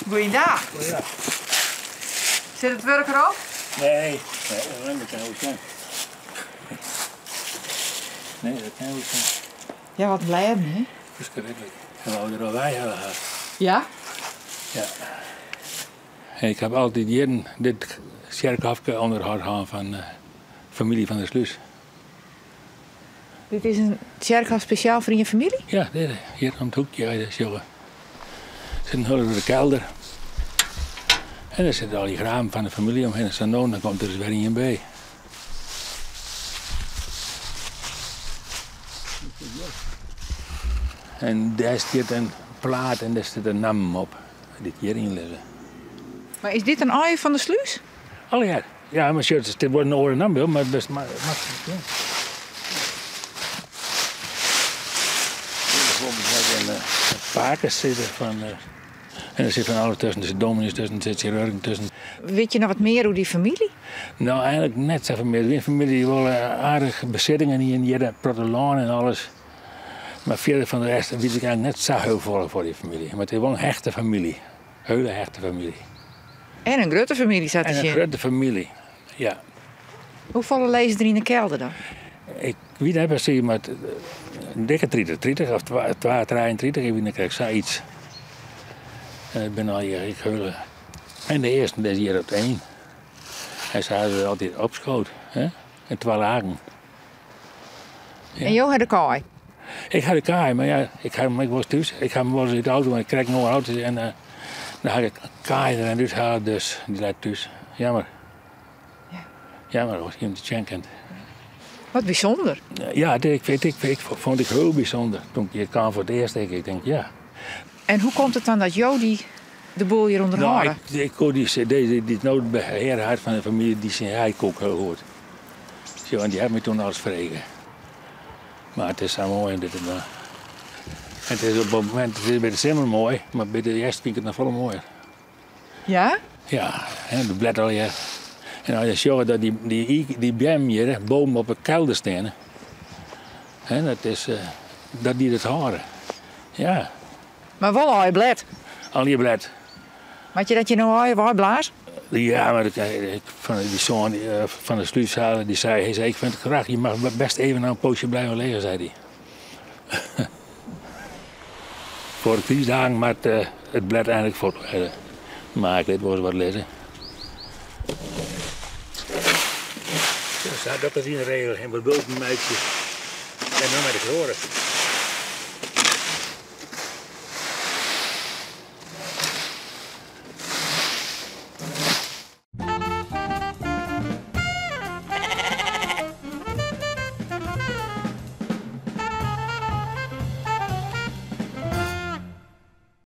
Goeiedag. Goeiedag. Sit it wurk derop? Nee, nee, dat kin wol sjen. Nee, dat kin wol sjen. Ja, wat blêden, hè? Ferskriklik. En wou der al wei helle ha. Ja? Ja. En ik haw altyd jierren dit tsjerkhofke ûnderhâld hân fan famylje Van der Sluis. Dit is in tsjerkhôf spesjaal foar ien famylje? Ja, dit, hjir om it hoekje, as je sjogge. Der sit in hiele grutte kelder. En der sitte al dy graven fan de famylje omhinne. Sa no en dan komt der ris wer ien by. En dêr stiet in plaat en dêr stiet in namme op dy't hjiryn lizze. Mar is dit in Aije van der Sluis? Allegear. Ja, mar sjoch, dit wol in oare namme, mar best mar ja. Bijvoorbeeld net in pakesizzer fan en der sit fan alles tusken, der sit dominy's tusken, der sit sjirurgen tusken. Witte je noch wat mear oer dy famylje? No, eigenlik net safolle mear. It wie in famylje dy't wol aardich besittingen hiene hjir, in protte lân en alles. Mar fierder fan de rest wit ik eigenlik net sa hiel folle foar dy famylje. Mar it is wol in hechte famylje. Hiele hechte famylje. En in grutte famylje sa te sjen. En in grutte famylje, ja. Hoefolle lizze der yn de kelder dan? Ik wit net presys, mar in dikke 30, 30 of 2, 33, ik wit net krekt, sayts. En it binne allegear ek hiele. En de earsten is hjir op it ein. En se hawwe se altyd opskood, hè? In twa lagen. Ja. En jo ha de kaai? Ik ha de kaai, mar ja, ik ha him ek wolris thús. Ik ha him wolris út de auto, want ik krij no in auto en uh, dan ha ik de kaai der net úthelle, dus dy leit thús. Jammer. Ja. Jammer, as je him sjen kind. Wat bysûnder. Ja, ik, ik, ik, ik fûn it hiel bysûnder toen ik hjir kaam foar it earst. Ik, ik denk, ja. En hoe komt it dan dat jo dy de boel hjir ûnderhâlde? Nou, ik, ik koe dy cd dy't no behear hat fan de famylje, dy syn heit koe ik hiel goed. Sjoch, en dy hat my toen alris frege. Mar it is sa moai om dit te dwaan. En it is op it momint, it is by de simmer moai, mar by de hjerst fyn ik it noch folle moaier. Ja? Ja, hè, de blêd allegear. En as je sjogge dat dy, dy, dy beammen hjir boven op de kelder steane, hè, dat is, eh, dat die it hâlde. Ja. Mar wol allegear blêd. Allegear blêd. Moat je dat hjir no allegear weiblaze? Ja, mar ik, fan dy soan fan de Sluis dy sei, hy sei, ik vind het graag, je mag best even een poosje blijven liggen, sei hy. Foar de krystdagen moat it blêd einlik fuort wêze. Mar ik lit wolris wat lizze. Sa, dat is yn 'e regel en wat bulten meitsje en dan mei de kroade.